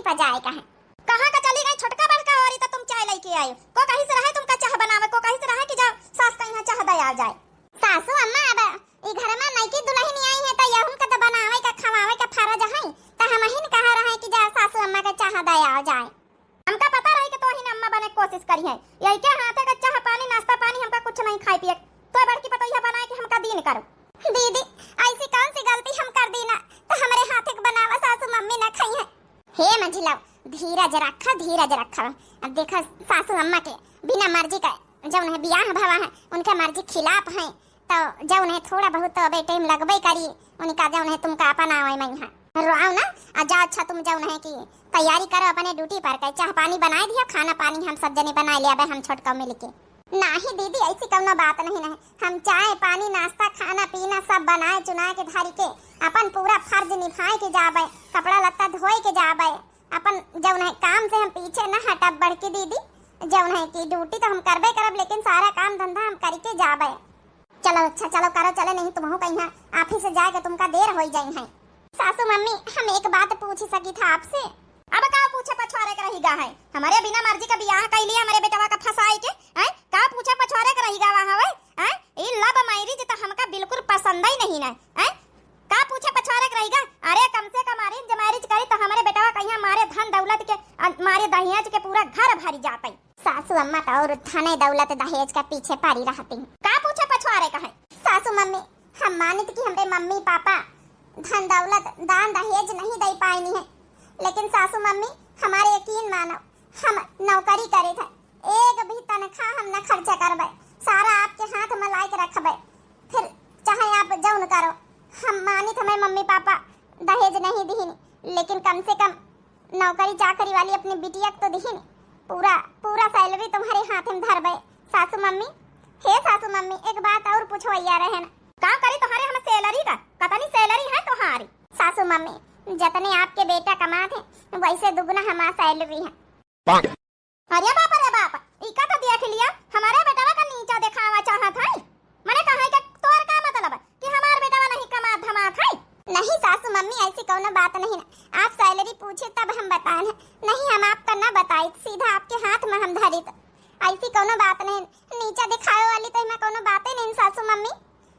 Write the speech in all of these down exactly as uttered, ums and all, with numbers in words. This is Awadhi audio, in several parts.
पजाए का है। कहाँ का चली गई छोटका बड़का होरी तो तुम चाय लेके आए? को कहीं से रहे तुमका चाह बनावे, को कहीं से रहे कि जाओ सास का यहाँ चाह दे आ जाए। सासू अम्मा, अब ई घर में नईकी दुल्हन आई है तो यहुन का तो बनावे का खवावे का फर्ज है, तो हम ही न कहा रहे कि जा सासू अम्मा का चाह दे आ जाए। हमका पता रही कि तोहिन अम्मा बने के कोशिश करी है, यही के हाथे का चाह पानी नाश्ता पानी हमका कुछ नहीं खाए पिए, तो बड़की पतोहिया बनाए के हमका दीन करो। दीदी, ऐसी कौन सी गलती हम कर दी ना, तो हमरे हाथे के बनावा सासू मम्मी ना खाई है। हे मंझिला, धीरज रखा, धीरज रखा। अब देखा सासू अम्मा के बिना मर्जी का जौन है बियाह भवा है, उनके मर्जी खिलाफ है, तो जौन है थोड़ा बहुत तो अबे टाइम लगबे करी, उनका जौन है तुमका अपन आवे में यहाँ रोआओ ना। आ जाओ अच्छा तुम जौन है कि तैयारी करो अपने ड्यूटी पर के, चाह पानी बनाए दिया, खाना पानी हम सब जने बनाए ले अबे हम छोटका मिल के। नाही दीदी, ऐसी कौनो बात नहीं है। हम चाय पानी नाश्ता खाना पीना सब बनाए चुनाए के धरी के अपन पूरा फर्ज निभाए के जाबे, कपड़ा लत्ता धोए के जाबे, अपन जौन है काम से हम पीछे न हटब बड़की दीदी। जौन है कि ड्यूटी तो हम करबे करब लेकिन सारा काम धंधा हम करके जाबे। चलो अच्छा चलो करो चले, नहीं तुमहू कहीं ऑफिस से जाए के तुमका देर हो जाई है। सासू मम्मी, हम एक बात पूछ सकी था आपसे? अब का पूछे पछवारे के रही गा है? हमारे बिना मर्जी का बियाह कैली, हमारे बेटवा का फंसाए के, हैं? का पूछे पछवारे के रही गा वहाँ, हैं? ई लव मैरिज तो हमका बिल्कुल पसंद ही नहीं ना, हैं? का पूछे पछवारे के रही गा? अरे कम से कम अरेंज मैरिज करी तो हमारे बेटवा कहीं मारे धन दौलत के, अ, मारे दहेज के पूरा घर भरी जाते। सासू अम्मा तो और धन दौलत दहेज के पीछे पड़ी रहती। का पूछे पछवारे का है? सासू मम्मी, हम मानित कि हमरे मम्मी पापा धन दौलत दान दहेज नहीं दे पाइनी है, लेकिन सासू मम्मी हमारे यकीन मानो, हम नौकरी करे थे, एक भी तनख्वाह हम न खर्चा करबे, सारा आपके हाथ में लाइक रखबे, फिर चाहे आप जौन करो। हम मानित हमें मम्मी पापा दहेज नहीं दीन, लेकिन कम से कम नौकरी चाकरी वाली अपनी बिटिया के तो दिहिन, पूरा पूरा सैलरी तुम्हारे हाथ में धरबे। सासू मम्मी, हे सासू मम्मी, एक बात और पूछवैया रहे न। का करी तुम्हारे हम सैलरी का? कतनी सैलरी है तुम्हारी? सासू मम्मी, जतने आपके बेटा कमात है वैसे दुगुना हमार सैलरी है। अरे बाप रे बाप, ई का तो देख लिया, हमारे बेटवा का नीचा दिखावा चाहत है। मने कहा है कि तोर का मतलब कि हमार बेटवा नहीं कमात धमात है? नहीं सासू मम्मी, ऐसी कौनो बात नहीं ना। आप सैलरी पूछे तब हम बताए ना। नहीं, हम आपका ना बताई, सीधा आपके हाथ में हम धरी। तो ऐसी कौनो बात नहीं, नीचा दिखावे वाली तो इमा कौनो बातें नहीं सासू मम्मी।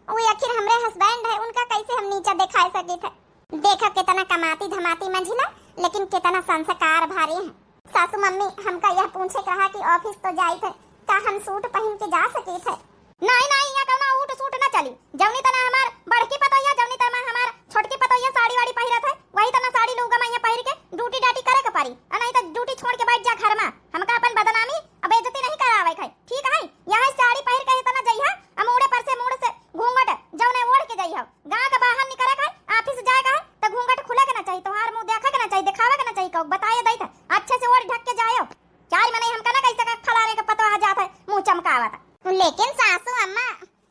वो आखिर हमरे हस्बैंड है, उनका कैसे हम नीचा दिखाए सकी थे? देखा कितना कमाती धमाती मंझिला, लेकिन कितना संस्कार भारी है। सासू मम्मी, हमका यह पूछे के रहा कि ऑफिस तो जाइत है, का हम सूट पहिन के जा सकीत है? नाहीं, नाहीं, यहाँ कौनो ऊट सूट ना चली। जौनी तना हमार बड़की पतोहिया, जौनी तना हमार छोटकी पतोहिया साड़ी वाड़ी पहिरत है, वही तना साड़ी लूगा मैया पहिर के ड्यूटी डाटी करे के परी। आ नाहीं तो ड्यूटी छोड़ के बैठ जा घर मा। हमका अपन बदनामी आ बेइज्जती नहीं करावे के है, ठीक है? यह साड़ी पहिर के ही तना जइहा, आ मूड़े पर से, मूड़ से घूंघट जौने ओढ़ के जइहा। गाँव के बाहर निकरे के है, ऑफिस जाए के है, तो घूंघट खुले के ना चाहिए, तोहार मुँह देखे के ना चाहिए, दिखावे के ना चाहिए, कहू बताए देत है, अच्छे से ओढ़ ढक के जायो। चार मनई हमका ना कैसे का फलाने के पतवा जात है, मुँह चमकावत। लेकिन सासू अम्मा,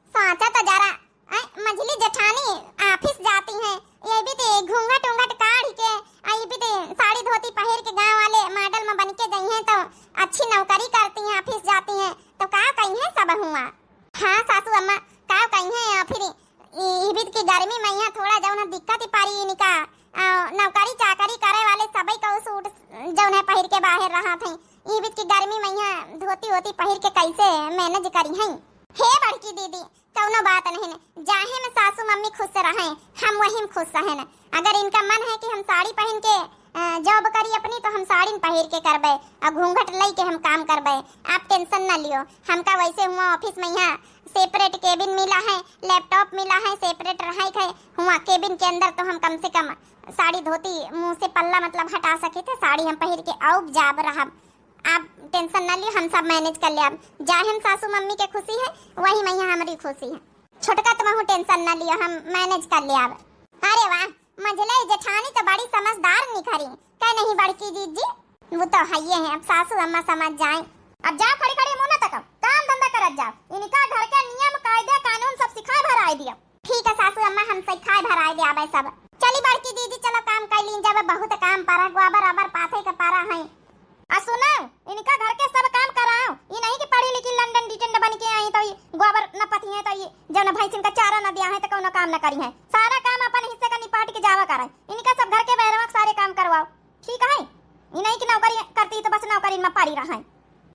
सोचा तो जरा, ऐ, मझली जेठानी ऑफिस जाती हैं, ये भी ते घूंघट ऊंघट काढ़ के, आ, ये भी ते साड़ी धोती पहिर के गाँव वाले मॉडल में बन के गई हैं, तो अच्छी नौकरी करती हैं, ऑफिस जाती हैं, तो का कही है सब हुआ। हाँ सासू अम्मा, का कही है, या फिर ई, ई बीत की गर्मी में यहाँ थोड़ा जौन है दिक्कत ही पारी इनका, आ, नौकरी चाकरी करे वाले सबई का सूट जौन है पहिर के बाहर रहा थे। ई बीत की गर्मी में यहाँ धोती वोती पहिर के कैसे मैनेज करी हैं? हे बड़की दीदी, कौनो बात नहीं न, जाहे में सासू मम्मी खुश रहे, हम वही में खुश रहेन। अगर इनका मन है कि हम साड़ी पहन के, अ, जॉब करी अपनी, तो हम साड़ी न पहिर के करबे और घूंघट लई के हम काम करबे। आप टेंशन ना लियो, हमका वैसे हुआ ऑफिस में यहाँ सेपरेट केबिन मिला है, लैपटॉप मिला है, सेपरेट रहे के हुआ केबिन के अंदर, तो हम कम से कम साड़ी धोती मुँह से पल्ला मतलब हटा सके थे, साड़ी हम पहिर के आउब जाब रहब। आप टेंशन ना लियो, हम सब मैनेज कर लेब। जाहे में सासू मम्मी के खुशी है, वही में यहाँ हमारी खुशी है। छोटका तुम टेंशन ना लियो, हम मैनेज कर लेब। अरे वाह, मझले जेठानी तो बड़ी समझदार निखरी, कह नहीं बड़की जीजी? वो तो हइये है, अब सासू अम्मा समझ जाए। अब जाओ खड़ी खड़ी मुँह न तको, काम धंधा करत जाओ। इनका घर के नियम कायदे कानून सब सिखाए भराए दियो। ठीक है सासू अम्मा, हम सिखाए भराए दे आवे सब। चली बड़की दीदी, चलो काम कर लीन जावे, बहुत काम परा, गोबर ओबर पाथे के परा है। आ सुनो, इनका घर के सब काम कराओ, ई नहीं कि पढ़ी लिखी लंडन डिटेंड बन के आई तो ई गोबर न पथिये तो ई जौन भैंसिन का चारा न दिया है तो कौनो काम न करी है। सारा काम अपन हिस्से का निपाट के जावा करे। इनका सब घर के बहरवा के सारे काम करवाओ, ठीक है? ई नहीं कि नौकरी करती तो बस नौकरी में पड़ी रहे।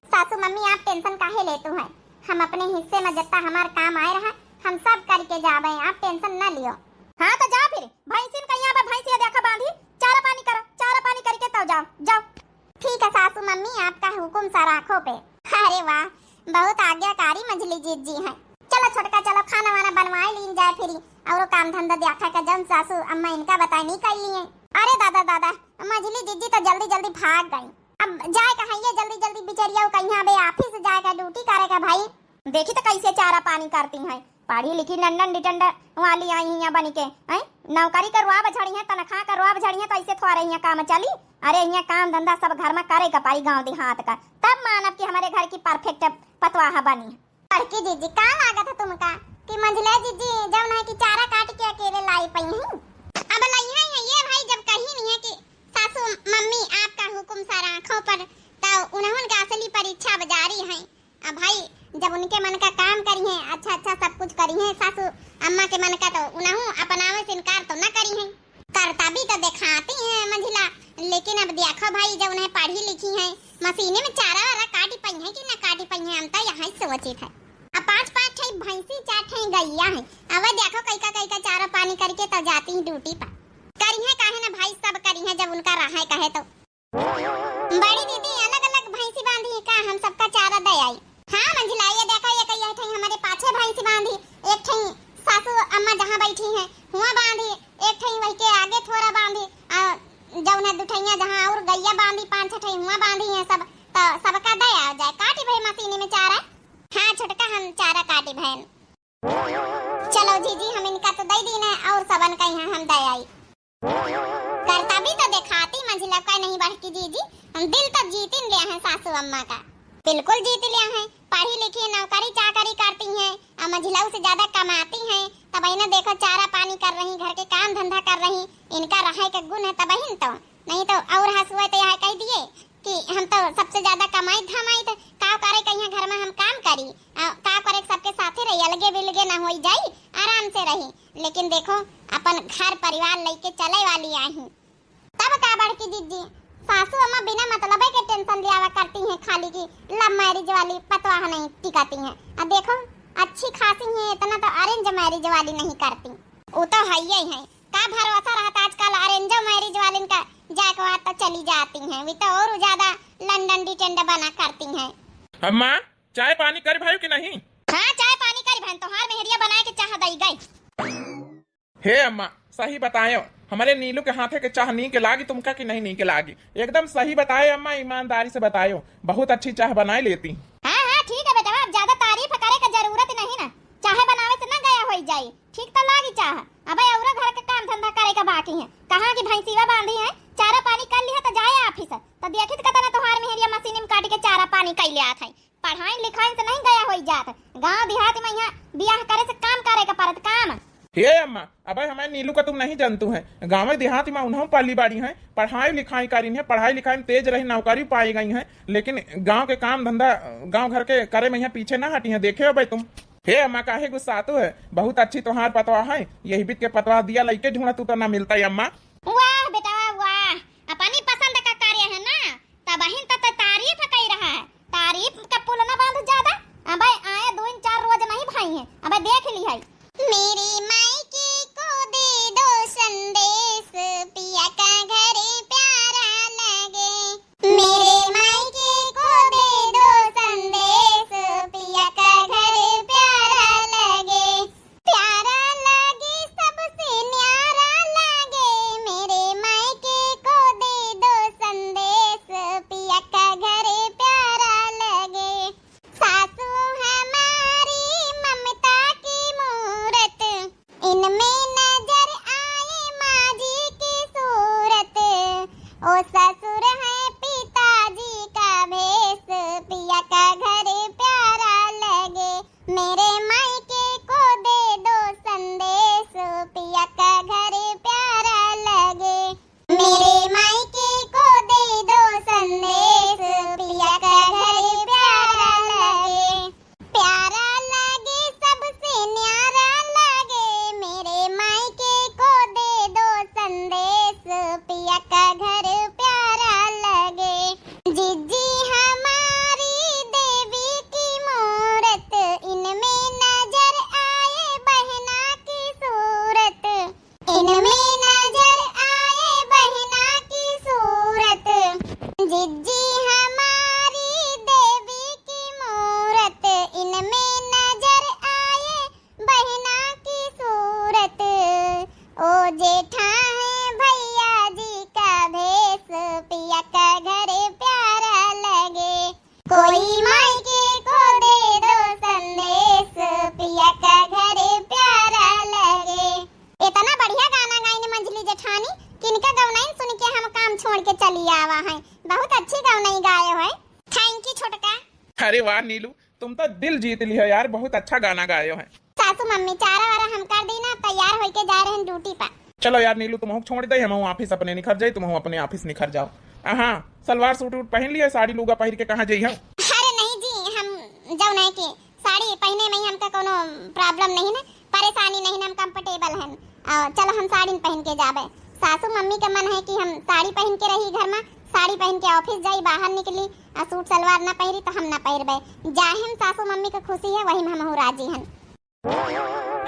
सासू मम्मी, आप tension काहे लेतू हैं? हम अपने हिस्से में जितना हमार काम आए रहा, हम सब करके जाबे, आप tension न लियो। हाँ तो जा फिर, भैंसिन कहिया बा, भैंसिया देखा बांधी, चारा पानी करो, चारा पानी करके तब जाओ, जाओ। ठीक है सासू मम्मी, आपका हुकुम सर आँखों पे। अरे वाह, बहुत आज्ञाकारी मझली जीजी हैं। चलो छोटका, चलो खाना वाना बनवाए लीन जाए फिरी, औरो काम धंधा देखा के जौन सासू अम्मा इनका बताए नहीं कर लिए। अरे दादा दादा, मझली जीजी तो जल्दी जल्दी भाग गई। अब जाए का है ये जल्दी जल्दी बिचरिया कहीं अबे office जाए का, duty करे का भाई। देखी तो कैसे चारा पानी करती हैं, पढ़ी लिखी लंदन डिटेंडर वाली आई हैं बनी के, हैं? नौकरी करवाब झड़ी हैं, तनख्वाह करवाब झड़ी हैं, तो ऐसे थोड़े यहाँ काम चली? अरे यहाँ काम धंधा सब घर में करे का पाई, गाँव देहात का, तब मानब कि हमारे घर की perfect पतवाह बनी। बड़की जीजी, का लागत है तुमका कि मंझले जीजी जौन है कि चारा काट के अकेले लाई पई हैं? अब लइहा है ये भाई, जब कही नहीं है कि सासू मम्मी आपका हुकुम सर आँखों पर, तो उन्होंने का असली परीक्षा अब जारी है। अब भाई जब उनके मन का काम करी हैं, अच्छा अच्छा सब कुछ करी हैं सासू अम्मा के मन का, तो उन्हों अपनावे से इनकार तो न करी हैं। करता भी तो दिखाती हैं मंझिला, लेकिन अब देखो भाई जब उन्हें पढ़ी लिखी हैं, मशीने में चारा वारा काटी पई हैं कि ना काटी पई हैं, हम तो यहाँ सोचित है। अब पाँच पाँच ठे भैंसी, चार ठे गैया है, अब देखो कई का कई का चारा पानी करके तो जाती हैं duty पर। करी हैं काहे ना भाई, सब करी हैं जब उनका रहा है कहे तो। बड़ी दीदी, अलग-अलग भैंसी बांधी है का? हम सबका चारा दे आई। हाँ मंझिला, ये देखा, ये कई ठई हमारे पाछे भैंसी बांधी, एक ठई सासू अम्मा जहाँ बैठी हैं, हुआं बांधी, एक ठई वही के आगे थोड़ा बांधी, आ, जौन है दुठैया जहाँ और गैया बांधी, पाँच छह ठई हुआं बांधी हैं सब, तो सबका दे आ जाए। काटी भाई मशीनी में चारा। हाँ छोटका, हम चारा काटी बहन। चलो जीजी, हम इनका तो दे दीन है और सबन का यहाँ हम दे आई। करता भी तो दिखाती मंझिला का नहीं बड़की जीजी, हम दिल तो जीतिन लिया है सासू अम्मा का। बिल्कुल जीत लिया है, पढ़ी लिखी नौकरी चाकरी करती हैं और मंझिला से ज्यादा कमाती हैं, तब इन्हें देखो चारा पानी कर रही, घर के काम धंधा कर रही, इनका रहे के गुण है तब तो, नहीं तो और हंसुए तो यह कह दिए कि हम तो सबसे ज्यादा कमाई धमाई थे, का करे कहीं घर में हम काम करी, आ, का करे सबके साथे रही, अलगे बिलगे ना होई जाई, आराम से रही। लेकिन देखो अपन घर परिवार लेके चले वाली आई। तब का बड़की जीजी, सासू अम्मा बिना मतलबे के tension लियावा करती हैं, खाली की love marriage वाली पतवाह नहीं टिकाती हैं। अब देखो अच्छी खासी हैं, इतना तो arrange marriage वाली नहीं करती। वो तो है ही है, का भरोसा रहता आजकल arrange marriage वालिन का, जाके वहाँ तो चली जाती हैं, वे तो और ज्यादा लंदन डिटेंड बना करती हैं। अम्मा, चाय पानी करी भाई कि नहीं? हाँ, चाय पानी करी बहन, तोहार मेहरिया बनाए के चाह दई गई। हे अम्मा, सही बतायो, हमारे नीलू के हाथे के चाह नीक लागी तुमका कि नहीं नीक लागी? एकदम सही बतायो अम्मा, ईमानदारी से बतायो, बहुत अच्छी चाह बनाए लेती। हाँ, हाँ, ठीक है बेटवा, अब ज्यादा तारीफ करे का जरूरत नहीं ना, चाहे बनावे से ना गया होई जाई। ठीक तो लागी चाह। अबे औरो घर के काम धंधा करे के बाकी है। कहाँ की भैंसिया बांधी है, चारा पानी कर लिहा तो जाए office। तो देखित कतना तोहार मेहरिया मशीन में काट के चारा पानी कैले आत है। पढ़ाई लिखाई से नहीं गया होई जात। गांव देहात में यहाँ बियाह करे से काम करे के परत काम। हे अम्मा, अबे हमारे नीलू का तुम नहीं जानतू है। गाँव देहात में उन्हों पाली बाड़ी हैं, पढ़ाई लिखाई करीन है, पढ़ाई लिखाई में तेज रही, नौकरी पाई गई हैं, लेकिन गाँव के काम धंधा, गाँव घर के करे में यहाँ पीछे ना हटी हैं। देखे हो भाई तुम। हे अम्मा, काहे गुस्सातू है? बहुत अच्छी तोहार पतवा है, यही बीत के पतवा दिया लइके ढूंढा तू तो ना मिलता है अम्मा। वाह बेटा वाह, अपनी पसंद का कार्य है ना, तबहिन तो, तो तारीफ कई रहा है, तारीफ का पुल ना बांध ज्यादा। अबे आए दो इन चार रोज नहीं भाई हैं, अबे देख ली है। मेरे मायके को दे दो संदेश, पिया का घर प्यारा लगे। मेरे मायके को दे दो संदेश, पिया का घर प्यारा लगे, प्यारा लगे सबसे न्यारा लगे। मेरे मायके को दे दो संदेश, पिया का घर प्यारा लगे। सासू हमारी ममता की मूरत, इन ओ जेठानी भैया जी का भेष, पिया का घर प्यारा लगे। कोई मायके को दे दो संदेश, पिया का घर प्यारा लगे। इतना बढ़िया गाना गाइन मंझली जेठानी, किनका गवनाइन सुन के हम काम छोड़ के चली आवा हैं। बहुत अच्छी गवनाई गाए हो। Thank you छोटका। अरे वाह नीलू, तुम तो दिल जीत लियो यार, बहुत अच्छा गाना गायो है। सासू मम्मी, चारा वारा हम कर दी ना, तैयार होइके जा रहे हैं ड्यूटी पर। चलो यार नीलू, तुमहू छोड़ दे, हमहू ऑफिस अपने निखर जाई, तुमहू अपने ऑफिस निखर जाओ। हाँ, सलवार सूट वूट पहन लिया, साड़ी लूगा पहिर के कहाँ जाई हम? अरे नहीं जी, हम जौन है कि साड़ी पहने में हमका कोनो problem नहीं ना, परेशानी नहीं ना, हम comfortable हैं। और चलो हम साड़ी पहन के जाबे। सासू मम्मी का मन है कि हम साड़ी पहन के रही घर में, साड़ी पहन के ऑफिस जाई, बाहर निकली, आ सूट सलवार ना पहिरी तो हम ना पहिरबे। जाहे में सासू मम्मी के खुशी है, वही में हमहू राजी हन।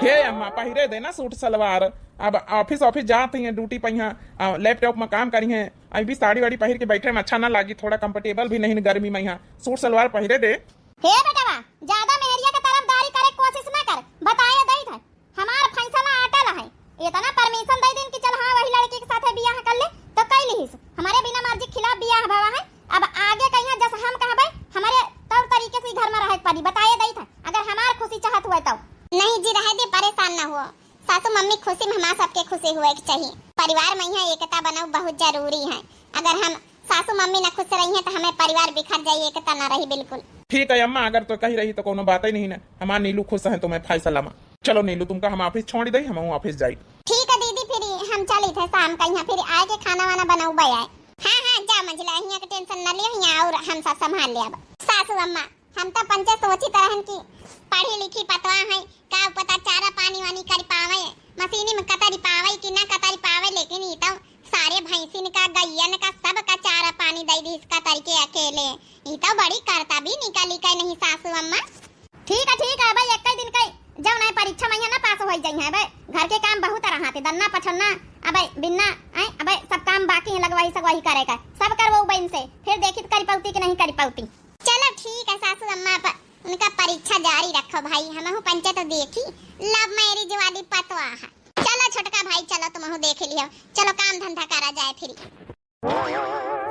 हे अम्मा, पहिरे देना सूट सलवार। अब ऑफिस, ऑफिस जात ही हैं, ड्यूटी पे यहाँ, आ, लैपटॉप में काम करी हैं। अभी साड़ी वाड़ी पहिर के बैठे में अच्छा ना लागी, थोड़ा comfortable भी नहीं गर्मी में यहाँ। सूट सलवार पहिरे दे। हे बेटवा, ज्यादा मेहरिया के तरफदारी करे के कोशिश ना कर, बताए दई था। हमार फैसला अटल है। इतना permission दे दिन कि चल हाँ, वही लड़की के साथे बियाह कर ले, तो कई लिहिस। हमरे बिना मर्जी के खिलाफ बियाह भवा है। अब आगे कहिया जस हम कहबे, हमरे तौर तरीके से घर में रहे के पड़ी, बताए दई था, अगर हमार खुशी चाहत हुए तो। नहीं जी, रहे दे, परेशान ना हुओ। सासू मम्मी खुशी में हमार सबके खुशी हुए के चाहिए। परिवार में यहाँ एकता बनाऊ बहुत जरूरी है। अगर हम सासू मम्मी ना खुश रही हैं तो हमें परिवार बिखर जाई, एकता ना रही बिल्कुल। ठीक है अम्मा, अगर तो कही रही तो कोनो बात ही नहीं ना, हमार नीलू खुश है तुम्हें फैसला में। चलो नीलू, तुमका हम ऑफिस छोड़ दई, हम ऑफिस जाई। ठीक है दीदी, फिर हम चली थे शाम का यहाँ, फिर आए के खाना वाना बनाऊ आए। हाँ हाँ, जा मंझला, यहाँ के tension न लियो, यहाँ और हम सब संभाल लेब। सासू अम्मा, हम तो पंचे सोचित रहन कि पढ़ी लिखी पतवा है, का पता चारा पानी वानी करि पावे, मशीनी में कतरी पावे कि ना कतरी पावे, लेकिन ई तो सारे भैंसिन का, गैयन का, सब का चारा पानी दे दी इसका तरीके अकेले। ई तो बड़ी करता भी निकली के नहीं सासू अम्मा। ठीक है, ठीक है, अबे एक ही दिन कई जौन है परीक्षा में ना पास होई जाई है, अबे घर के काम बहुत रहते, दन्ना पछन्ना, अबे बिन्ना, आए, अबे सब काम बाकी है, लगवाही सगवाही करे का, सब करवो बहन से, फिर देखी तो करी पौती कि नहीं करी पौती। चलो ठीक है सासू अम्मा, प-, उनका परीक्षा जारी रखो भाई, हमहू पंचे तो देखी, love marriage वाली पतवा है। चलो छोटका भाई, चलो तुमहू देख लियो, चलो काम धंधा करा जाए फिर।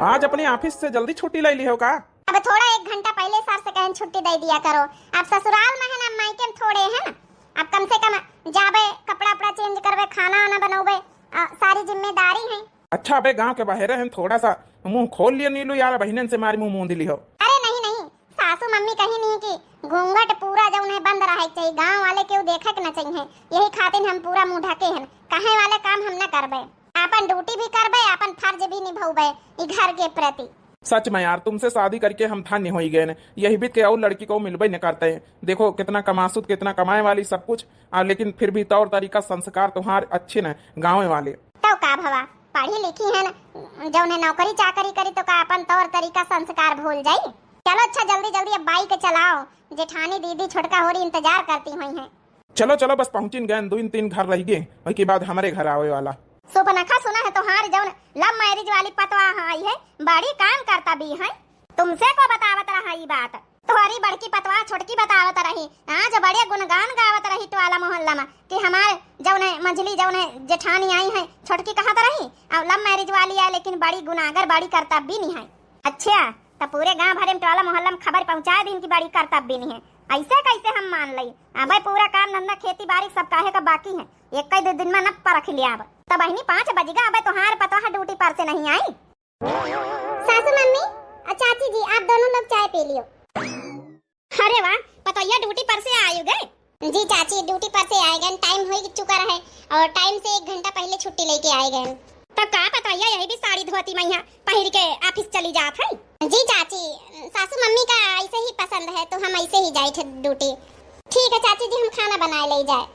आज अपने ऑफिस से जल्दी छुट्टी ले ली हो का? अब थोड़ा एक घंटा पहले सर से कहन छुट्टी दे दिया करो। अब ससुराल में है ना, मायके में थोड़े है ना, अब कम से कम जाबे, कपड़ा उपड़ा change करबे, खाना आना बनौबे, आ, सारी जिम्मेदारी है। अच्छा, अबे गांव के बाहर हैं, थोड़ा सा मुंह खोल लिया नीलू यार, बहिनन से मारी मुंह मूंद ली हो। अरे नहीं नहीं, सासू मम्मी कही नहीं कि घूंघट पूरा जौन है बंद रहे के चाहिए, गांव वाले केहू देखे के ना चाहिए, यही खातिर हम पूरा मुंह ढके हैं, कहे वाले काम हम ना करबे। आपन ड्यूटी भी करबे, आपन फर्ज भी निभौबे ई घर के प्रति। सच में यार, तुमसे शादी करके हम धन्य होई गए न। यही बीत के और लड़की को मिलबे न करते हैं। देखो कितना कमासुत, कितना कमाए वाली सब कुछ, आ, लेकिन फिर भी तौर तरीका संस्कार तुम्हार अच्छे न गाँव वाले। तो का भवा, पढ़ी लिखी है न, जौन है नौकरी चाकरी करी तो का अपन तौर तरीका संस्कार भूल जाई? चलो अच्छा, जल्दी जल्दी अब बाइक चलाओ, जेठानी दीदी छोटका होरी इंतजार करती हुई हैं। चलो चलो, बस पहुँचिन गए, दो तीन घर रह गए, वही के बाद हमारे घर आवे वाला। सुपनखा सुना है तोहार जौन love marriage वाली पतवा आई है, बड़ी काम करता भी है। तुमसे को बतावत रहा ई बात, तोहरी बड़की पतवा छोटकी बतावत रही, आज बड़े गुणगान गावत रही टोला मोहल्ला में कि हमार जौन है मंझली जौन है जेठानी आई है, छोटकी कहत रही, और love marriage वाली है लेकिन बड़ी गुनागर, बड़ी करता भी नहीं है। अच्छा, त पूरे गांव भरे में टोला मोहल्ला में खबर पहुंचा दिन कि बड़ी करता भी नहीं है। ऐसे कैसे हम मान लई? अबे पूरा काम धंधा खेती बाड़ी सब काहे का बाकी है, एक ही दो दिन में न परख लिया अब। तब बहिनी पाँच बज गया, अबे तोहार पतोह ड्यूटी पर से नहीं आई। सासू मम्मी और चाची जी, आप दोनों लोग चाय पी लियो। अरे वाह, पतोहिया ड्यूटी पर से आए गए? जी चाची, ड्यूटी पर से आए गए, टाइम हो ही चुका रहे और टाइम से एक घंटा पहले छुट्टी लेके आए गए। तब का पतोहिया यही भी साड़ी धोती में यहाँ पहिर के ऑफिस चली जात है? जी चाची, सासू मम्मी का ऐसे ही पसंद है तो हम ऐसे ही जाए थे ड्यूटी। ठीक है चाची जी, हम खाना बनाए ले जाए।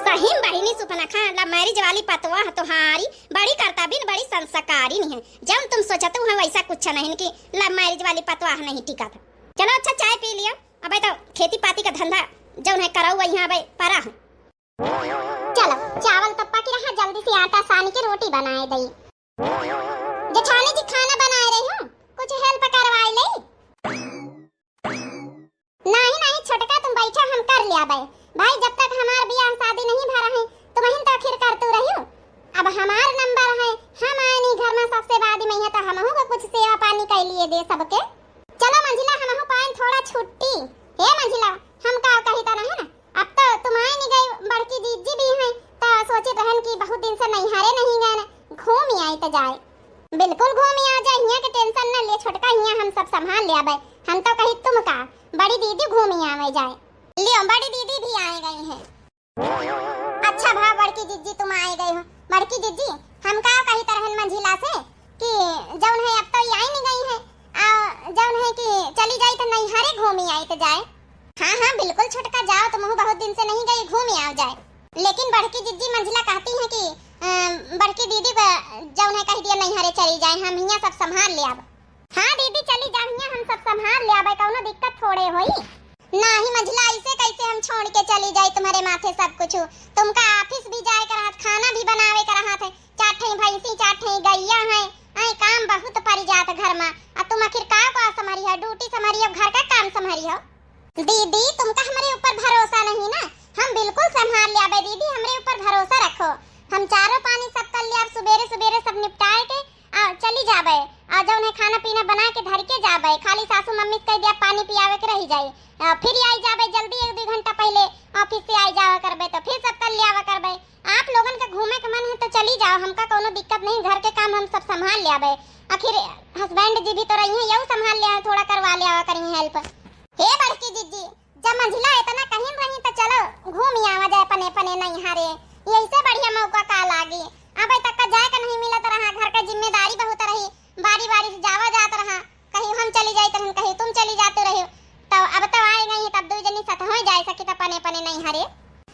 सही में बहिनी सुपनखा, love marriage वाली पतवा तोहारी बड़ी करता बिन बड़ी संस्कारी नहीं है। जब तुम सोचते हो वैसा कुछ नहीं कि love marriage वाली पतवा नहीं टिका था। चलो अच्छा चाय पी लियो, अबे तो खेती पाती का धंधा जौन है कराऊ वही यहाँ अबे परा है। चलो चावल तो पक रहा, जल्दी से आटा सान के रोटी बनाए दई। जेठानी जी खाना बनाए रही हूँ, कुछ help करवाए ले। नहीं नहीं छोटका, तुम बैठा, हम कर लिया बे। भाई जब तक हमार बियाह शादी नहीं भरा है, तुम ही तो आखिर करतू रही दिन से नैहरे नहीं गए न, घूम ही आई त जाए। बिल्कुल घूम ही आ जाए, हियाँ के tension न ले छोटका, हियाँ हम सब संभाल ले आबे। हम तो कही तुम का, बड़ी दीदी घूम ही आवे जाए। लियो बड़ी दीदी भी आए गई हैं। अच्छा भा बड़की जिज्जी तुम आए गए हो। बड़की जिज्जी, हम का कही तरहन मंझिला से कि जौन है अब तो ये आई नहीं गई है, आ, जौन है कि चली जाई तो नैहरे घूमी आई तो जाए। हाँ हाँ बिल्कुल छोटका जाओ, तुम बहुत दिन से नहीं गई, घूमी आओ जाए। लेकिन बड़की जिज्जी मंझिला कहती है कि अ, बड़की दीदी को जौन है कह दिया नैहरे चली जाए, हम हियाँ सब संभाल ले अब। हाँ दीदी चली जा, हियाँ हम सब संभाल ले आबे, कौनो दिक्कत थोड़े होई। नाही मंझिला, ऐसे कैसे हम छोड़ के चली जाई तुम्हारे माथे सब कुछ। तुमका office भी जाए के रहत, खाना भी बनावे के रहत है, चार ठे भैंसी, चार ठे गैया है, आई काम बहुत पड़ जात घर में। आ तुम आखिर का का संभारी हो, duty संभारी हो, घर का काम संभारी हो? दीदी तुमका हमरे ऊपर भरोसा नहीं ना, हम बिल्कुल संभाल ले आबे दीदी, हमरे ऊपर भरोसा रखो। हम चारों पानी सब कर ले आब, सुबेरे सुबेरे सब निपटाए के आ, चली जाबे। आ, जौन है खाना पीना बना के धर के जाबे, खाली सासू मम्मी से कह दिया पानी पियावे के रही जाई। आ, फिर आई जाबे जल्दी, एक दो घंटा पहले office से आई जावा करबे, तो फिर सब कर लियावा करबे। आप लोगन के घूमे के मन है तो चली जाओ, हमका कौनो दिक्कत नहीं, घर के काम हम सब संभाल लियाबे। आखिर husband जी भी तो रही हैं, यहू संभाल लिया, थोड़ा करवा लियावा करी help। हे बड़की जिज्जी, जब मंझिला इतना कहिन रही तो चलो घूम ही आवा जाए अपने अपने नैहरे, यही से बढ़िया मौका का लागी। अब तक का जाए का नहीं मिलत रहा, घर का जिम्मेदारी बहुत रही, बारी बारी से जावा जात रहा, कहीं हम चली जाइत रहन, कहीं तुम चली जाते रहे, तो अब तो आए गई, तब दो जनी सतहों जाए सकी तो अपने अपने नैहरे।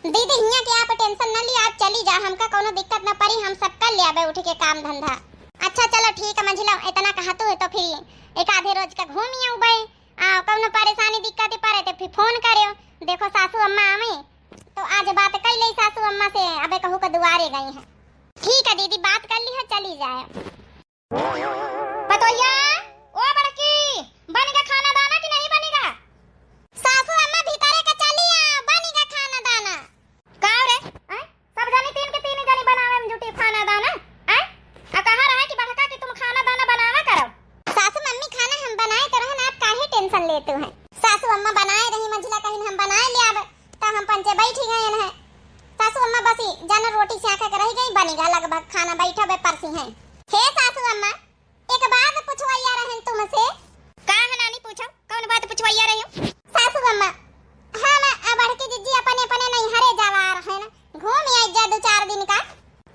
दीदी हियाँ के आप tension न ली, आप चली जा, हमका कौनो दिक्कत न पड़ी, हम सब कर ले आबे उठ के काम धंधा। अच्छा चलो ठीक है मंझिला, इतना कहतू है तो फिर एक आधे रोज का घूम ही आउबे। आ, कौनो परेशानी दिक्कत पड़े तो फिर phone करियो। देखो सासू अम्मा आवे तो आज बात कई ले सासू अम्मा से, अबे कहू के दुआरे गई है। ठीक है दीदी, बात कर ली है, चली जाए। पतोहिया, ओ बड़की, बनिगा खाना दाना कि नहीं बनिगा? सासू अम्मा भीतरे के चली आ, बनिगा खाना दाना। का रे? आय? सब जनी तीन के तीन जनी बनावे में जुटी खाना दाना, आय? आ कहा रहे कि बड़का कि तुम खाना दाना बनावा करो। सासू मम्मी खाना हम बनाए तो रहन, आप काहे tension लेते हैं? सासू अम्मा बनाए रही मंझिला कहिन हम बनाए ले आवे, तो हम पंचे बैठी गए हैं। सासू अम्मा बसी जाना रोटी से आके के रह गई, बनिगा लगभग खाना बैठा बे परसी हैं। हे सासू अम्मा, एक बात पुछवैया रहन तुमसे। का है नानी, पूछो, कौन बात पुछवैया रही हो? सासू अम्मा, हम आ बड़की जिज्जी अपने अपने नैहरे जावा रहन, घूम आई जा दो चार दिन का।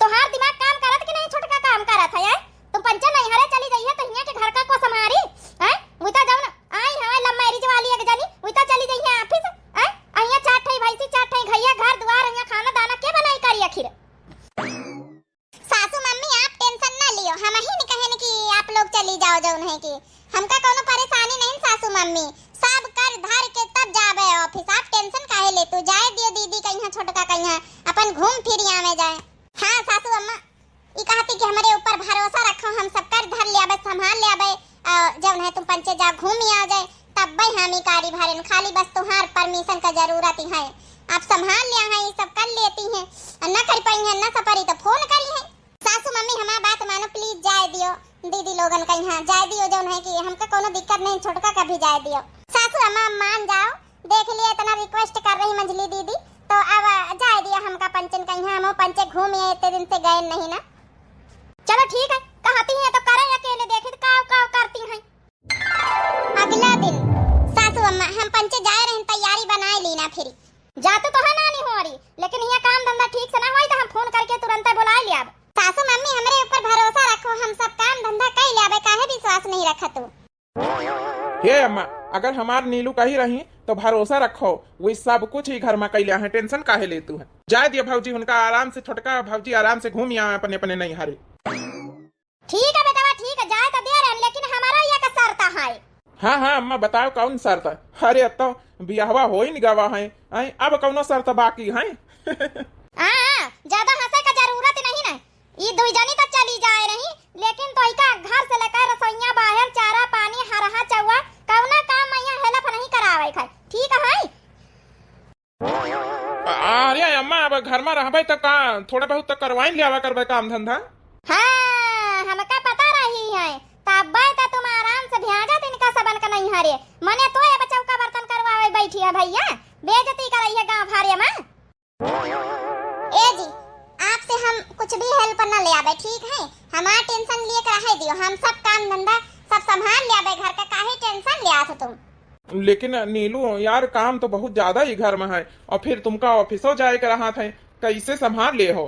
तोहार दिमाग काम करत कि नहीं, छोटका काम करत है, हैं? तुम पंचे नैहरे चली जाइए तो हियाँ के घर का को संभारी, हैं? उता जाओ ना, आई हमारे love marriage वाली एक जनी, उता चली जाइए office, हैं? अहिया चार ठे भैंसी, चार ठे गैया, घर दुआर, अहिया खाना दाना के बनाई करी आखिर? सासू मम्मी, आप tension ना लियो, हम ही नहीं कहन कि आप लोग चली जाओ, जौन है कि हमका कोनो परेशानी नहीं सासू मम्मी, सब कर धर के तब जाबे office, आप tension काहे लेतू? जाए दियो दीदी कहिया, छोटका कहिया, अपन घूम फिर आवे जाए। हाँ सासू अम्मा, ई कहती कि हमरे ऊपर भरोसा रखो, हम सब कर धर ले आबे, संभाल ले आबे, अ, जौन है तुम पंचे जा घूम ही आ जाए, तब्बे हम ई कारी भरेन, खाली बस तुहार permission का जरूरत ही है। आप संभाल लिया है, ई सब कर लेती हैं, और न कर पाई हैं, न सपरी तो phone करी है। सासू मम्मी हमार बात मानो, please जाए दियो, दीदी लोगन कहिया जाए दियो, जौन है कि हमका कोनो दिक्कत नहीं, छोटका का भी जाए दियो। सासू अम्मा मान जाओ, देख लिया इतना request कर रही मंझली दीदी, तो अब जाए दिया हमका पंचन कहिया, हम पंचे घूम आए, इतने दिन से गए नहीं ना। चलो ठीक है, कहती हैं तो करे अकेले, देखी तो काव काव करती हैं। अगला दिन, सासू अम्मा, हम पंचे जाए रहन, तैयारी बनाए ली ना फिर। जाते तो है नानी हो रही, लेकिन यहाँ काम धंधा ठीक से ना होई तो हम phone करके तुरंत बुलाए लियाब। सासू मम्मी, हमरे ऊपर भरोसा रखो, हम सब काम धंधा कई लियाबे, काहे विश्वास नहीं रखत तू? हे अम्मा, अगर हमार नीलू कही रही तो भरोसा रखो, वे सब कुछ ही घर में कैले हैं, tension काहे लेतू है? जाए दियो भौजी, उनका आराम से, छोटका भौजी आराम से घूम आवे अपने अपने नैहरे। ठीक है बेटवा, ठीक है, जाए तो दे रहे, लेकिन हमारा ये का शर्त है। हाँ, हाँ, अम्मा, बताओ कौन शर्त है? अरे, अब तो बियाहवा हो ही नहीं गवा है, हैं? अब कौनो शर्त बाकी है? हाँ, हाँ, ज्यादा हंसे का जरूरत नहीं ना। ई दुई जनी तो चली जाए रही, लेकिन तोहिका घर से लेकर रसोइया, बाहर, चारा, पानी, हरहा, चौवा, कौना काम में यहाँ help नहीं करावे खाए, ठीक है? अरे अम्मा, अब घर में रहबे तो का थोड़ा बहुत तो करवाइन लियावा करबे काम धंधा? हाँ, हमका पता रही है, तब्बे तो तुम आराम से भेजा इनका सबन का नैहरे, मने तो अब चौका बर्तन करवावे बैठी है भैया, बेइज्जती करई है गाँव भरे में। ए जी, आपसे हम कुछ भी help न ले आवे, ठीक है? हमार tension लिए के रहे दियो, हम सब काम धंधा सब संभाल ले आवे घर का, काहे tension ले आत हो तुम? लेकिन नीलू यार, काम तो बहुत ज्यादा ही घर में है, और फिर तुमका office-ओ जाए के रहा था, कैसे संभाल ले हो?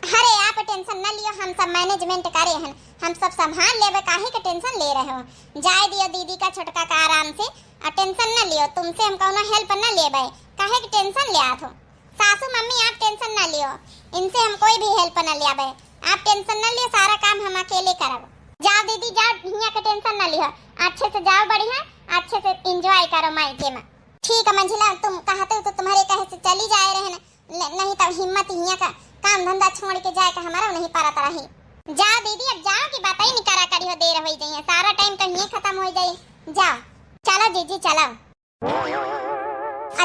अरे आप tension न लियो, हम सब management करे हन, हम सब संभाल लेबे, काहे के tension ले रहे हो? जाए दियो दीदी का छोटका का आराम से, और tension न लियो, तुमसे हम कौनो help न लेबे, काहे के tension ले आत हो? सासू मम्मी आप tension न लियो, इनसे हम कोई भी help न लेबे, आप tension न लियो, सारा काम हम अकेले करब। जाओ दीदी जाओ, हियाँ के tension न लियो, अच्छे से जाओ, बढ़िया अच्छे से enjoy करो मायके में। ठीक है मंझिला, तुम कहते हो तो तुम्हारे कहे से चली जाए रहे न, न-, नहीं तो हिम्मत हियाँ का काम धंधा छोड़ के जाए का हमारा नहीं परत रही। जाओ दीदी, अब जाओ कि बात ही नहीं करा करियो, देर होई जाई है, सारा time तो हियाँ खत्म होई जाई। जाओ, चलो जीजी चलो।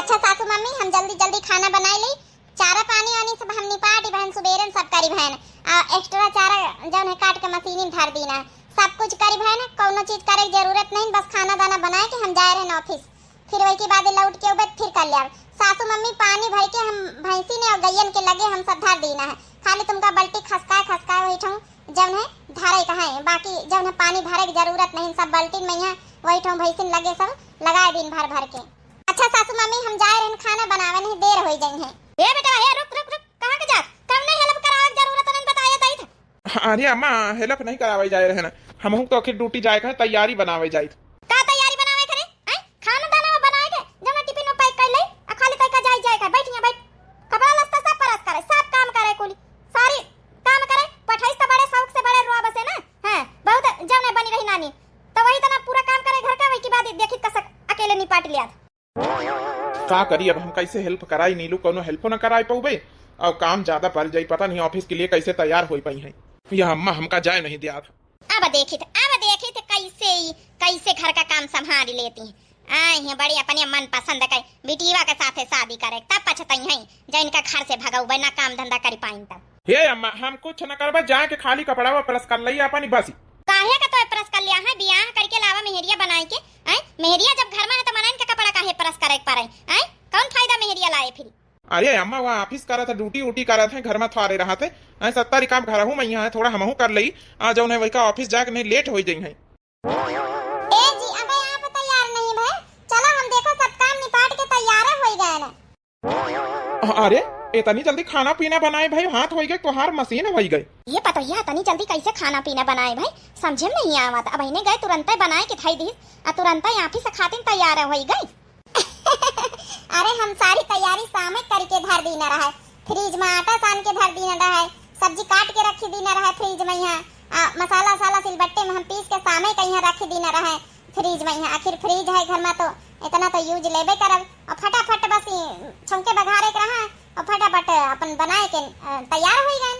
अच्छा सासू मम्मी, हम जल्दी जल्दी खाना बनाए ली, चारा पानी वानी सब हम निपाटी बहन, सुबेरन सब करी बहन, आ extra चारा जौन है काट के मशीनी में धर दीना, सब कुछ करी बहन, कौनो चीज करे के जरूरत नहीं, बस खाना दाना बनाए के हम जाए रहन office। फिर वही के बाद लौट के उबे फिर कर लिया। सासू मम्मी पानी भर के हम भैंसी ने और गैयन के लगे हम सब धर दीना है, खाली तुमका बल्टी खसकाए खसकाए वही ठऊँ जौन है धरे का है, बाकी जौन है पानी भरे के जरूरत नहीं, सब बल्टी में यहाँ वही ठऊँ भैंसिन लगे सब लगाए दिन भर भर के। अच्छा सासू मम्मी, हम जाए रहन खाना बनावे, नहीं देर होई जाई है। ए बेटा, ए रुक रुक रुक, कहाँ के जात? कौनो help करावे के जरूरत नहीं, बताया जाई था। अरे अम्मा, help नहीं करावे जाए रहे ना, हमहू तो आखिर duty जाए के है, तैयारी बनावे जाइत। का तैयारी बनावे करे? हैं? खाना दाना में बनाए के, जौन tiffin में pack कर ले, आ खाली तय का जाए जाए का, बैठ यहाँ बैठ। कपड़ा लत्ता सब press करे, सब काम करे कुली, सारी काम करे, पठाइस तो बड़े शौक से बड़े रोआ बसे ना, हैं? बहुत जौन है बनी रही नानी, तो वही तना पूरा काम करे घर का, वही के बाद देखित कसक अकेले निपाट लिया। का करी अब हम, कैसे help कराई नीलू, कौनो help-ओ न कराई पउबे। अब काम ज्यादा बढ़ जाई, पता नहीं office के लिए कैसे तैयार होई पाई हैं। यह अम्मा हमका जाए नहीं दियात। अब देखित, अब देखित कैसे ई, कैसे घर का काम संभाल लेती हैं। आई हैं बड़ी अपने मन पसंद के बिटिया के साथे शादी करे, तब पछतई हैं जब इनका घर से भगउबे, ना काम धंधा करी पाइन तब। हे अम्मा, हम कुछ न करबे, जाके खाली कपड़ा press कर लई अपन बस। काहे का तो press कर लिया है, बियाह करके लावा मेहरिया बनाए के, हैं? मेहरिया जब घर में है तो मनइन के कपड़ा काहे press करे के पड़े, हैं? कौन फायदा मेहरिया लाए फिर? अरे अम्मा, वहाँ office करत है, duty उटी करत है, घर में थारे रहत है, हैं? सत्ता री काम घरहू में यहाँ है, थोड़ा हमहू कर लई, आ जौन है वही का office जाके नहीं late हो जाई है। ए जी, अबे आप तैयार नहीं भए, चलो हम देखो सब काम निपाट के तैयार हो गए ना। अरे, इतनी जल्दी खाना पीना बनाए भाई, हाथ होई गए, तोहार मशीन होई गए। ये पतोहिया इतनी जल्दी कैसे खाना पीना बनाए भाई, समझे में नहीं आवत। अब इन्हें गए तुरंते बनाए के धई दिस, आ तुरंते office खातिन तैयार होई गए। अरे हम सारी तैयारी सामे करके धर दीना रहे, fridge में आटा सान के धर दीना रहे, सब्जी काट के रखी दीना रहे fridge में यहाँ, आ मसाला वसाला सिलबट्टे में हम पीस के सामे के यहाँ रखी दीना रहे। Fridge में यहाँ आखिर fridge है घर में तो इतना तो use लेबे करब। और फटाफट बस ई छौंके बघारे के रहा और फटाफट अपन बनाए के, अ, तैयार होई गए।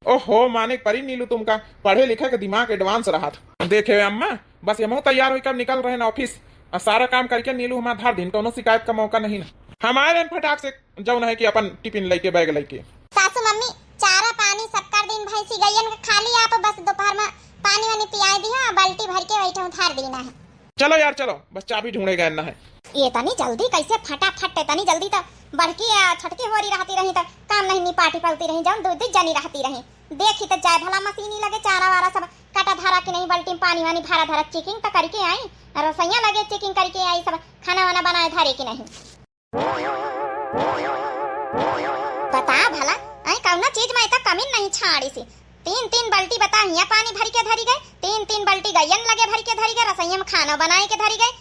ओहो, माने के परी नीलू, तुमका पढ़े लिखे के दिमाग advance रहत। देखे अम्मा, बस हमहू तैयार होई कब निकल रहे ना office। आ सारा काम करके नीलू हमार धर दिन, कौनो शिकायत का मौका नहीं ना। हमारे फटाक से जौन है कि अपन tiffin लेके, bag लेके। सासू मम्मी, चारा पानी सब कर दीन भैंसी गैयन के, खाली आप बस दोपहर में पानी वानी पियाए दिया, बाल्टी भर के वही ठऊँ धार दीना है। चलो यार चलो, बस चाबी ढूंढे गए ना है। ये तनी जल्दी कैसे फटाफट, तनी जल्दी तो बड़की आ छोटकी होरी रहती रही तो काम नहीं निपाटी पलती रही, जौन दू दू जनी रहती रही। देखी तो जाए भला मशीनी लगे चारा वारा सब काटा धारा कि नहीं, बाल्टी में पानी वानी भरा धरा checking तो करके आई, रसोईया लगे checking करके आई, सब खाना वाना बनाए धरे कि नहीं। बता भला, आई कौना चीज में इतना कमी नहीं छाड़ी सी। तीन तीन बाल्टी बता हियाँ पानी भर के धरी गए, तीन तीन बाल्टी गैयन लगे भर के धरी गए, रसोईया में खाना बनाए के धरी गए,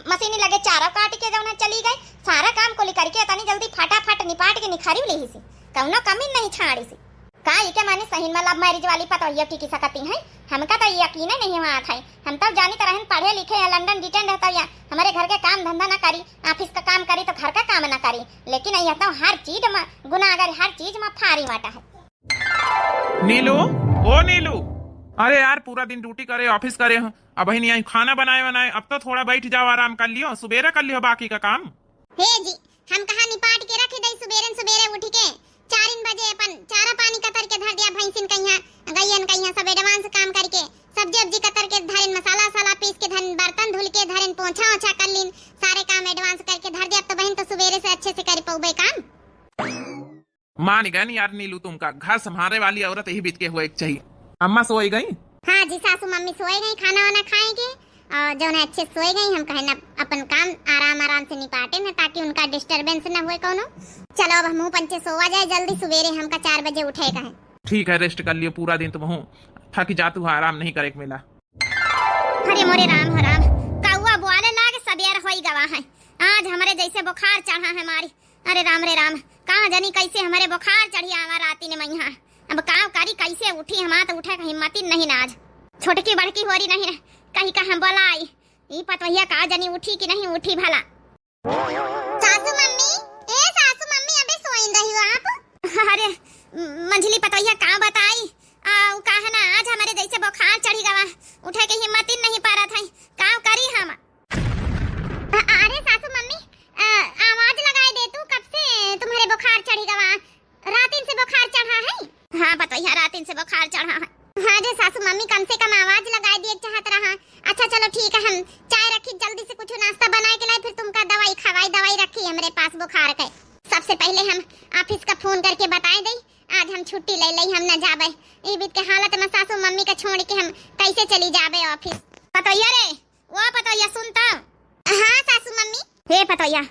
मशीनी लगे चारा काट के जौन है चली गए, सारा काम कुली करके इतनी जल्दी फटाफट निपाट के निखरी लेही सी, कौनो कमी नहीं छाड़ी सी। का इके माने सही में love marriage वाली पतोहिया टिकी सकती हैं? हमका तो यकीन नहीं हुआ था। हम तो जानित रहन पढ़े लिखे हैं, लंदन डिटेंड है, तो या हमारे घर के काम धंधा ना करी, office का काम करी तो घर का काम ना करी, लेकिन यह तो हर चीज में गुनाहगार, हर चीज में फारी वाटा है। नीलू, ओ नीलू, अरे यार पूरा दिन duty करे, office करे हो, अब ही नहीं आई खाना बनाए बनाए, अब तो थोड़ा बैठ जाओ, आराम कर लियो, सुबेरे कर लियो बाकी का काम। हे जी, हम कहा निपाट के रख दई, सुबेरन सुबेरे उठ के चारिन बजे अपन चारा पानी कतर के धर दिया, भैंसिन कहिया, गैयन कहिया, सब advance काम करके सब्जी उब्जी कतर के धरेन, मसाला वसाला पीस के धरेन, बर्तन धुल के धरेन, पोछा ओछा कर लीन, सारे काम advance करके धर दिया। अब तो बहन तो सुबेरे से अच्छे से कर पउबे काम। जानी गए यार नीलू, तुमका घर संभाले वाली औरत यही बीत के हुए एक चाहिए। अम्मा सोई गई? हाँ जी सासू मम्मी सोई गई, खाना वाना खाएंगे और जौन है अच्छे सोई गई। हम कहे ना अपन काम आराम आराम से निपाटे ना, ताकि उनका डिस्टरबेंस ना हुए कौनो। चलो अब हमहू पंचे सोवा जाए जल्दी, सवेरे हमका चार बजे उठे का है। ठीक है, रेस्ट कर लियो पूरा दिन तुमहू, थक जातू है, आराम नहीं करे के मिला। अरे मोरे राम हो राम, कौआ बोले लाग सबेर होई गवा है। आज हमरे जैसे बुखार चढ़ा है मारी। अरे राम रे राम, कहाँ जानी कैसे हमरे बुखार चढ़ी आवा राती ने मैहा। अब का करी, कैसे उठी, हमार तो उठे के हिम्मत ही नहीं ना आज। छोटकी बड़की होरी नहीं रह, कहीं का हम बोलाई, ई पतोहिया का जानी उठी कि नहीं उठी भला। सासू मम्मी, ए सासू मम्मी, अबे सोइन रही हो आप? अरे मंझली पतोहिया का बताई, आ, उ का है ना, आज हमरे जैसे बुखार चढ़ी गवा, उठे के हिम्मत ही नहीं पारत है, का करी हम? अ-, अरे सासू मम्मी, अ, आवाज लगाई दे तू, कब से तुम्हारे बुखार चढ़ी गवा? रातिन से बुखार चढ़ा है? हाँ पतोहिया, रातिन से बुखार चढ़ा है। हाँ रे सासू मम्मी, कम से कम आवाज लगाई दिए चाहत रहा। अच्छा चलो ठीक है, हम चाय रखी, जल्दी से कुछ नाश्ता बनाए के लाई, फिर तुमका दवाई खवाई, दवाई रखी हमरे पास बुखार के। सबसे पहले हम ऑफिस का फोन करके बताए दई, आज हम छुट्टी ले लई, हम न जाबे। ई बीत के हालत में सासू मम्मी का छोड़ के हम कैसे चली जाबे ऑफिस? पतोहिया रे, ओ पतोहिया, सुन त। हाँ सासू मम्मी। हे पतोहिया,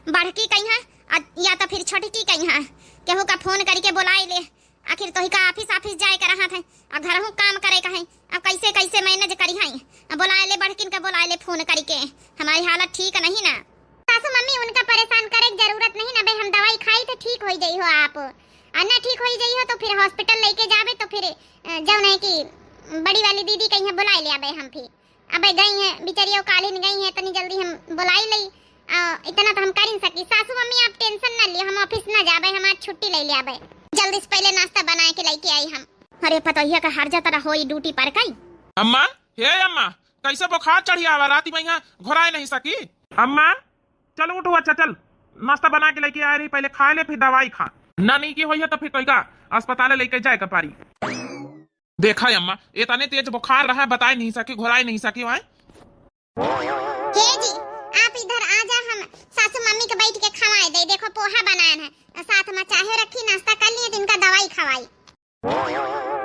बड़की कहीं है, आ, या तो फिर छोटकी कहीं है, केहू का फोन करके बुलाई ले। आखिर तोही का ऑफिस, ऑफिस जाए का रहा था, आ घरहू काम करे का है, अब कैसे, कैसे मैनेज करी है? अब बुलाए ले बड़किन का, बुलाए ले फोन करके, हमारी हालत ठीक नहीं ना। सासू मम्मी, उनका परेशान करे के जरूरत नहीं ना बे, हम दवाई खाई तो ठीक होई जाई हो आप, और ना ठीक होई जाई हो तो फिर हॉस्पिटल लेके जाबे तो फिर, अ, जौन है कि बड़ी वाली दीदी कहीं बुलाए ले आबे हम फिर। अबे गई हैं बिचरिया, कालिन गई हैं, तनी जल्दी हम बुलाई लई। आ, इतना तो हम कर ही सकी। सासू मम्मी आप टेंशन ना लियो, हम ऑफिस ना जाबे, हम आज छुट्टी ले ले आबे। जल्दी से पहले नाश्ता बनाए के लेके आई हम। अरे पतोहिया का हर जाता रहो ई ड्यूटी पर कई। अम्मा, हे अम्मा, कैसे बुखार चढ़ी आवा, राती में यहाँ घोराए नहीं सकी। अम्मा, चल उठो, अच्छा चल, नाश्ता बना के लेके आ रही, पहले खा ले फिर दवाई खा। ना नहीं की होई है तो फिर तोहिका अस्पताल लेके जाए का पारी। देखा अम्मा, इतने तेज बुखार रहा, बताए नहीं सके, घोराए नहीं सके, वाए। हे जी, आप इधर आ जा, हम सासू मम्मी के बैठ के खवाए दे। देखो पोहा बनाए हैं, साथ में चाहे रखी, नाश्ता कर लिए, इनका दवाई खवाई।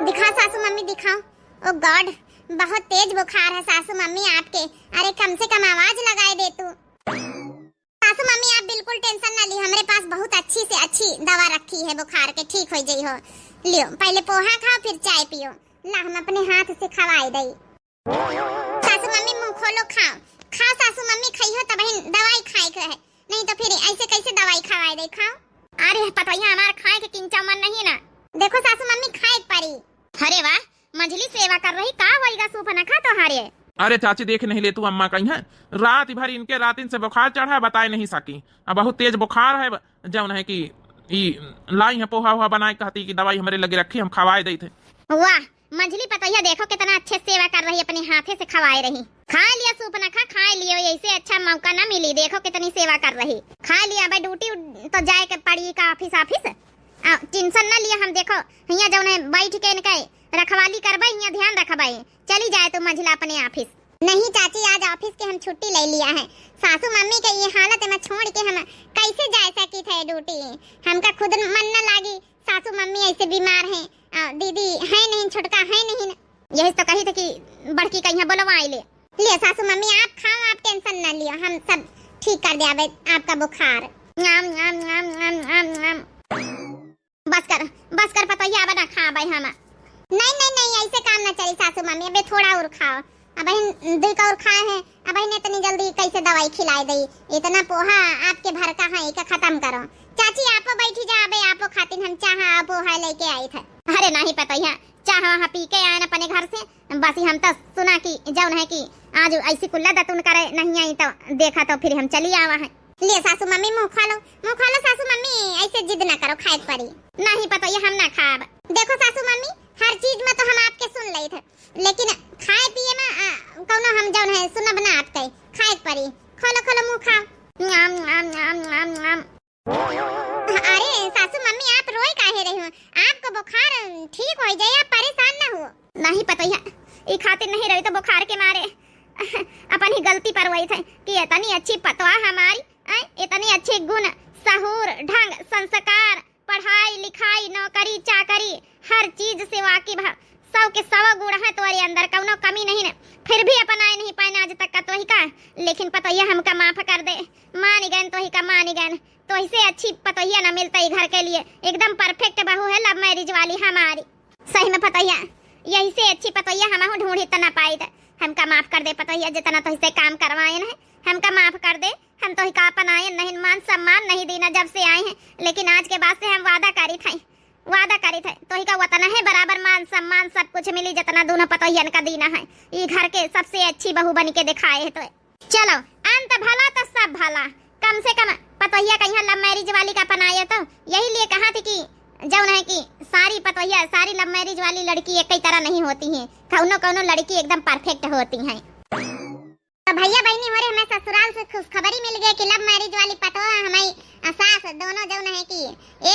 दिखा सासू मम्मी, दिखाओ। ओ गॉड, बहुत तेज बुखार है सासू मम्मी आपके। अरे कम से कम आवाज लगाए दे तू। सासू मम्मी, आप बिल्कुल टेंशन ना ली, हमरे पास बहुत अच्छी से अच्छी दवा रखी है बुखार के, ठीक हो जाई हो। लियो, पहले पोहा खाओ, फिर चाय पियो। ला, हम अपने हाथ से खवाए दई। सासू मम्मी, मुंह खोलो, खाओ, खाओ सासू मम्मी, खइहो तब ही दवाई खाए के है, नहीं तो फिर ऐसे कैसे दवाई खवाए दे, खाओ। अरे पतोहिया, हमार खाए के किंचा मन नहीं ना। देखो सासू मम्मी, खाए के परी। अरे वाह, मंझली सेवा कर रही, का होइगा सूप ना खा तोहारे। अरे चाची, देख नहीं ले तू अम्मा कहीं है, रात भर इनके रातिन से बुखार चढ़ा, बताए नहीं सकी। अब बहुत तेज बुखार है, जौन है कि ई लाई है पोहा वोहा बनाए, कहती कि दवाई हमरे लगे रखी, हम खवाए देते। वाह, मंझली पतोहिया देखो कितना अच्छे सेवा कर रही, अपने हाथे से खवाए रही। खा लिया सूप ना खा, खा लियो, ऐसे अच्छा मौका ना मिली। देखो कितनी सेवा कर रही, खा लिया। भाई ड्यूटी तो जाए के पड़ी का ऑफिस, ऑफिस। आ, टेंशन ना लिया, हम देखो हियाँ जौन है बैठ के इनके रखवाली करबे, हियाँ ध्यान रखबे। चली जाए तू मंझला अपने ऑफिस। नहीं चाची, आज ऑफिस के हम छुट्टी ले लिया है। सासू मम्मी के ये हालत में छोड़ के हम कैसे जा सकी थे ड्यूटी? हमका खुद मन न लागी, सासू मम्मी ऐसे बीमार हैं, आ, दीदी है नहीं, छोटका है नहीं। यही तो कही थे कि बड़की कहीं बुलवाई ले। ले सासू मम्मी, आप खाओ, आप टेंशन ना लियो, हम सब ठीक कर दे आपका बुखार। आम, आम, आम, आम, आम, आम। बस कर, बस कर पतोहिया, अब ना खाबे हम। नहीं, नहीं, नहीं, ऐसे काम ना चली सासू मम्मी, अबे थोड़ा और खाओ। अबहिन दुई का और खाए हैं, अबहिन इतनी जल्दी कैसे दवाई खिलाए दई? इतना पोहा आपके भर का है, इका खत्म करो। चाची, आपो बैठी जा, अबे आपो खातिन हम चाह और पोहा लेके आई थे। अरे नहीं पतोहिया, चाह वहाँ पी के आए न अपने घर से, बस ही हम तो सुना कि जौन है कि आज ऐसी कुल्ला दतुन करे नहीं आई तो देखा तो फिर हम चली आवा है। ले सासू मम्मी, मुँह खा लो, मुँह खा लो सासू मम्मी, ऐसे जिद ना करो, खाए के पड़ी। नहीं पतोहिया, हम ना खाब। देखो सासू मम्मी, हर चीज में तो हम आपके सुन लेत है, लेकिन खाए पिए में, आ, कौनो हम जौन है सुनब ना आपके, खाए के पड़ी। खोलो, खोलो मुँह खाओ। आम, आम, आम, आम, आम। अरे सासू मम्मी, आप रोए काहे रहे हो? आपको बुखार ठीक हो जाए, आप परेशान ना हो। नहीं पतोहिया, ई खातिर नहीं रही तो बुखार के मारे अपन ही गलती पर वही थे कि इतनी अच्छी पतवा हमारी, आय, इतनी अच्छे गुण, सहूर, ढंग, संस्कार, पढ़ाई लिखाई, नौकरी चाकरी, हर चीज से वाकिफ है। सौ के सौ गुण है तोरे अंदर, कौनो कमी नहीं है। फिर भी अपनाए नहीं पाए आज तक का तोही का। लेकिन पतोहिया हमका माफ कर दे, मानी गए तोही का, मानी गए। तोही से अच्छी पतोहिया ना मिलता ई घर के लिए, एकदम perfect बहू है love marriage वाली हमारी। सही में पतोहिया, यही से अच्छी पतोहिया हमहू ढूंढी त ना पाई। त हमका माफ कर दे पतोहिया, जितना तोही से काम करवाए हैं, हमका माफ कर दे। हम तोही का अपनाए नहीं, मान सम्मान नहीं दीना जब से आए हैं, लेकिन आज के बाद से हम वादा करी थे, वादा करी थे तोही का वतना है बराबर मान सम्मान सब कुछ मिली, जितना दोनों पतोहियन का दीना है। ई घर के सबसे अच्छी बहू बन के दिखाए है तो चलो, अंत भला तो सब भला। कम से कम पतोहिया कहीं love marriage वाली का अपनाए तो यही लिए कहा थी कि जौन है कि सारी पतोहिया, सारी love marriage वाली लड़की एक ही तरह नहीं होती हैं, कौनो कौनो लड़की एकदम perfect होती हैं। तो भैया बहनी हो रे, हमें ससुराल से खुशखबरी मिल गई कि love marriage वाली पतोह हमारी, अ, सास दोनों जौन है कि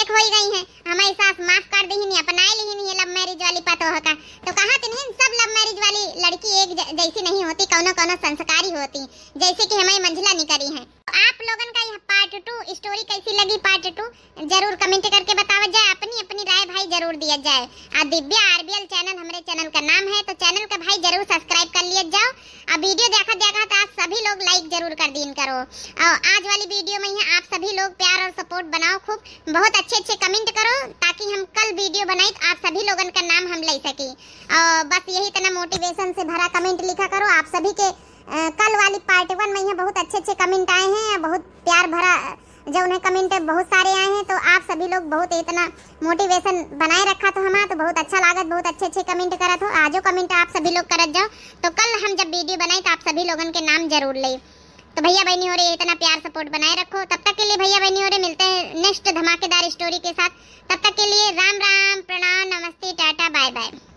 एक होई गई हैं। हमारी सास माफ कर दी ही, अपनाए ली ही love marriage वाली पतोह का। तो कहा थी नहीं, सब love marriage वाली लड़की एक ज-, जैसी नहीं होती, कौनो कौनो संस्कारी होती, जैसे कि हमारी मंझला निकरी है। तो आप लोगन का यह part two story कैसी लगी, part two जरूर comment करके बतावा जाए, अपनी अपनी राय भाई जरूर दिया जाए। आ दिव्या RBL channel हमरे channel का नाम है, तो channel का भाई जरूर subscribe कर लिया जाओ। आ video देखा देखा तो आप सभी लोग like जरूर कर दीन करो। और आज वाली video में ही आप सभी लोग प्यार और support बनाओ खूब, बहुत अच्छे अच्छे comment करो ताकि हम कल video बनाई तो आप सभी लोगन का नाम हम ले सकी। और बस यही इतना motivation से भरा comment लिखा करो। आप सभी के, अ, कल वाली part one में यहाँ बहुत अच्छे अच्छे comment आए हैं, बहुत प्यार भरा, अ, जो उन्हें comment बहुत सारे आए हैं, तो आप सभी लोग बहुत इतना motivation बनाए रखा तो हमारा तो बहुत अच्छा लागत, बहुत अच्छे अच्छे comment करत हो। आजो comment आप सभी लोग करत जाओ, तो कल हम जब video बनाई तो आप सभी लोगन के नाम जरूर ले। तो भैया बहनी हो रे, इतना प्यार support बनाए रखो। तब तक के लिए भैया बहनी हो रे, मिलते हैं next धमाकेदार story के साथ। तब तक के लिए राम राम, प्रणाम, नमस्ते, टाटा, bye bye।